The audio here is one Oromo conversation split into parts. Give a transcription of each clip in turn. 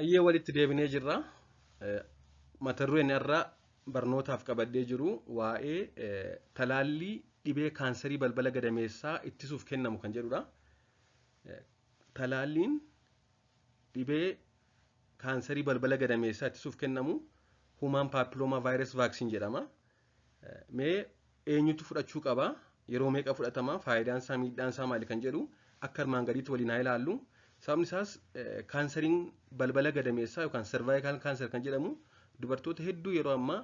Hayyee, walitti deebinee jirra. Mata dureen irraa barnootaaf qabadhee jiru waa'ee talaallii dhibee kaansarii balbala gadameessaa ittisuuf kennamu kan jedhudha. Talaalliin dhibee kaansarii balbala gadameessaa ittisuuf kennamu Human Papilloma Virus Vaccine jedhama. Mee eenyutu fudhachuu qaba? Yeroo meeqa fudhatama? Faayidaan isaa, miidhaan isaa maali kan jedhu akka armaan gadiitti waliin haa ilaallu. Sababni isaas, kaansariin balbala gadameessaa yookaan cervical cancer kan jedhamu dubartoota hedduu yeroo ammaa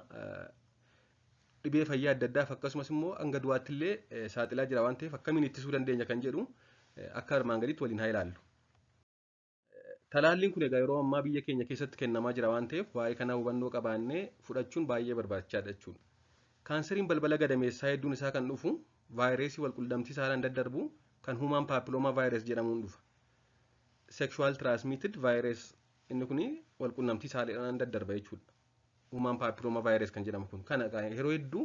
dhibee fayyaa adda addaaf akkasumas immoo hanga du'aatti illee saaxilaa jira waan ta'eef, akkamiin ittisuu dandeenya kan jedhu akka armaan gadiitti waliin haa ilaallu. Talaalliin kun egaa yeroo ammaa biyya keenya keessatti kennamaa jira waan ta'eef, waa'ee kanaa hubannoo qabaannee fudhachuun baay'ee barbaachisaadha jechuudha. Kaansariin balbala gadameessaa hedduun isaa kan dhufu vaayirasii walqunnamtii saalaan daddarbu kan Human Papilloma Virus jedhamuun dhufa. Sexual transmitted virus, inni kun walqunnamtii saalaan daddarba jechuudha. Human Papilloma Virus kan jedhamu kun kana yeroo hedduu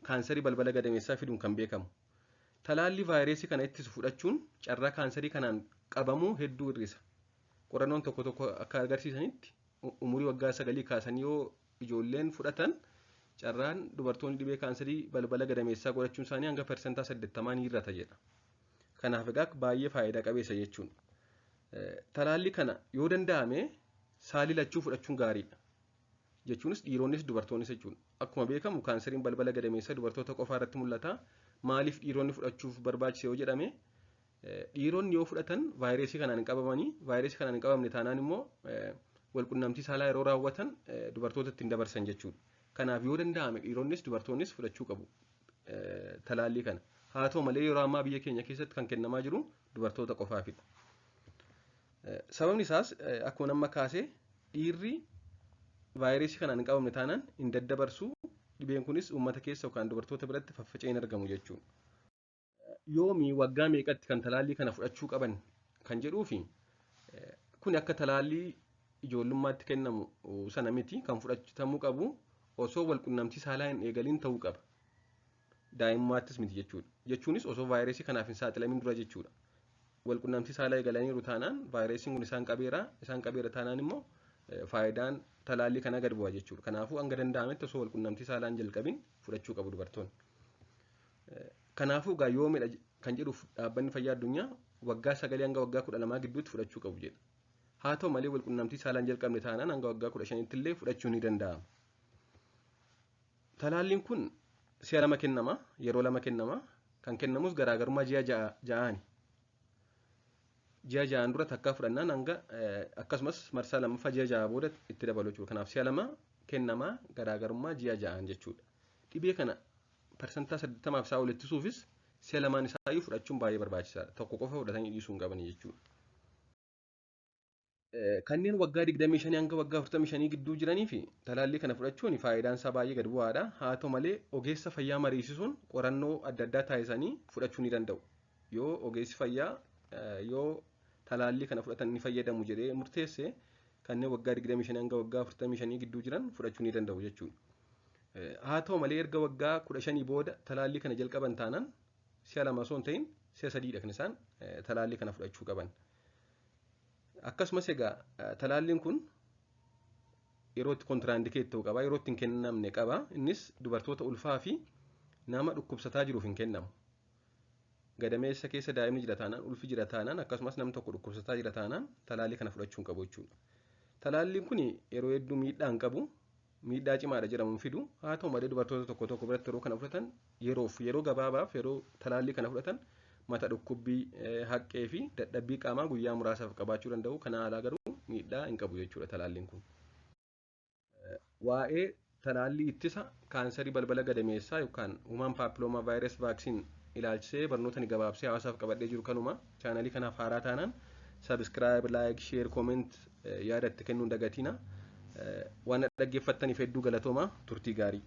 kaansarii balbala gadameessaa fiduun kan beekamu. Talaallii vaayirasii kana ittisu fudhachuun carraa kaansarii kanaan qabamuu hedduu hir'isa. Qorannoon tokko tokko akka agarsiisanitti, umurii waggaa 9 kaasanii yoo ijoolleen fudhatan, carraan dubartoonni dhibee kaansarii balbala gadameessaa godhachuun isaanii hanga 80% ni hir'ata jedha. Kanaaf egaa baay'ee faayidaa qabeessa jechuudha. Talaallii kana yoo danda'ame saalii lachuu fudhachuun gaariidha. Jechuunis dhiironnis dubartoonnis jechuudha. Akkuma beekamu, kaansariin balbala gadameessaa dubartoota qofaa irratti mul'ata. Maaliif dhiironni fudhachuuf barbaachise yoo jedhame, dhiironni yoo fudhatan vaayirasii kanaan hin qabamanii, vaayirasii kanaan hin qabamne taanaan immoo walqunnamtii saalaa yeroo raawwatan dubartoota ittiin dabarsan jechuudha. Kanaaf yoo danda'ame dhiironnis dubartoonnis fudhachuu qabu talaallii kana. Haa ta'u malee, yeroo ammaa biyya keenya keessatti kan kennamaa jiru dubartoota qofaafidha. Sababni isaas, akkuma nama kaasee, dhiirri vaayirasii kanaan hin qabamne taanaan hin daddabarsu, dhibeen kunis uummata keessa yookaan dubartoota biratti faffaca'ee hin argamu jechuudha. Yoomi, waggaa meeqatti kan talaallii kana fudhachuu qaban kan jedhuu fi kun akka talaallii ijoollummaatti kennamu sana miti. Kan fudhatamuu qabu osoo walqunnamtii saalaa hin eegaliin ta'uu qaba. Daa'imummaattis miti jechuudha. Jechuunis osoo vaayirasii kanaaf hin saaxilamin dura jechuudha. Walqunnamtii saalaa eegalaniiru taanaan vaayirasiin kun isaan qabeera, isaan qabeera taanaan immoo faayidaan talaallii kanaa gad bu'a jechuudha. Kanaafuu hanga danda'ametti osoo walqunnamtii saalaa hin jalqabin fudhachuu qabu dubartoonni. Kanaafuu egaa yoomidha kan jedhuuf, Dhaabbanni Fayyaa Addunyaa waggaa 9 hanga waggaa 12 gidduutti fudhachuu qabu jedha. Haa ta'u malee, walqunnamtii saalaa hin jalqabne taanaan hanga waggaa 15tti illee fudhachuu ni danda'ama. Talaalliin kun si'a lama kennama, yeroo lama kennama. Kan kennamus garaagarummaa ji'a ja'aani. Ji'a 6n dura takkaa fudhannaan hanga akkasumas marsaa lammaffaa ji'a 6 booda itti dabalu jechuudha. Kanaaf si'a lama kennama, garaagarummaa ji'a 6n jechuudha. Dhibee kana 80% isaa ol ittisuufis si'a lamaan isaayyuu fudhachuun baay'ee barbaachisaadha. Tokko qofa fudhatanii dhiisuu hin qabanii jechuudha. Kanneen waggaa 25 hanga waggaa 45 gidduu jiranii fi talaallii kana fudhachuun faayidaan isaa baay'ee gad bu'aadha. Haa ta'u malee, ogeessa fayyaa mariisisuun qorannoo adda addaa taasisanii fudhachuu ni danda'u. Yoo ogeessi fayyaa yoo talaallii kana fudhatan ni fayyadamu jedhee murteesse, kanneen waggaa 25 hanga waggaa 45 gidduu jiran fudhachuu ni danda'u jechuudha. Haa ta'u malee, erga waggaa 15 booda talaallii kana jalqaban taanaan si'a lama osoo hin ta'in si'a sadiidha kan isaan talaallii kana fudhachuu qaban. Akkasumas egaa talaalliin kun yeroo itti contraindicate ta'uu qaba, yeroo itti hin kennamne qaba. Innis dubartoota ulfaa fi nama dhukkubsataa jiruuf hin kennamu. Gadameessa keessa daa'imni jira taanaan, ulfi jira taanaan, akkasumas namni tokko dhukkubsataa jira taanaan talaallii kana fudhachuu hin qabu jechuudha. Talaalliin kun yeroo hedduu miidhaa hin qabu. Miidhaa cimaadha jedhamu hin fidu. Haa ta'u malee, dubartoota tokko tokko biratti yeroo kana fudhatan, yeroof, yeroo gabaabaaf yeroo talaallii kana fudhatan mata dhukkubbii, haqqee fi dadhabbii qaamaa guyyaa muraasaaf qabaachuu danda'u. Kana alaa garuu miidhaa hin qabu jechuudha talaalliin kun. Waa'ee talaallii ittisa kaansarii balbala gadameessaa yookaan Human Papilloma Virus Vaccine ilaalchisee barnoota ni gabaabsee hawaasaaf qabadhee jiru kanuma. Chaanalii kanaaf haaraa taanaan subscribe, like, share, comment, yaada itti kennuun dagatiina. Waan dhaggeeffattaniif hedduu galatooma, turtii gaarii.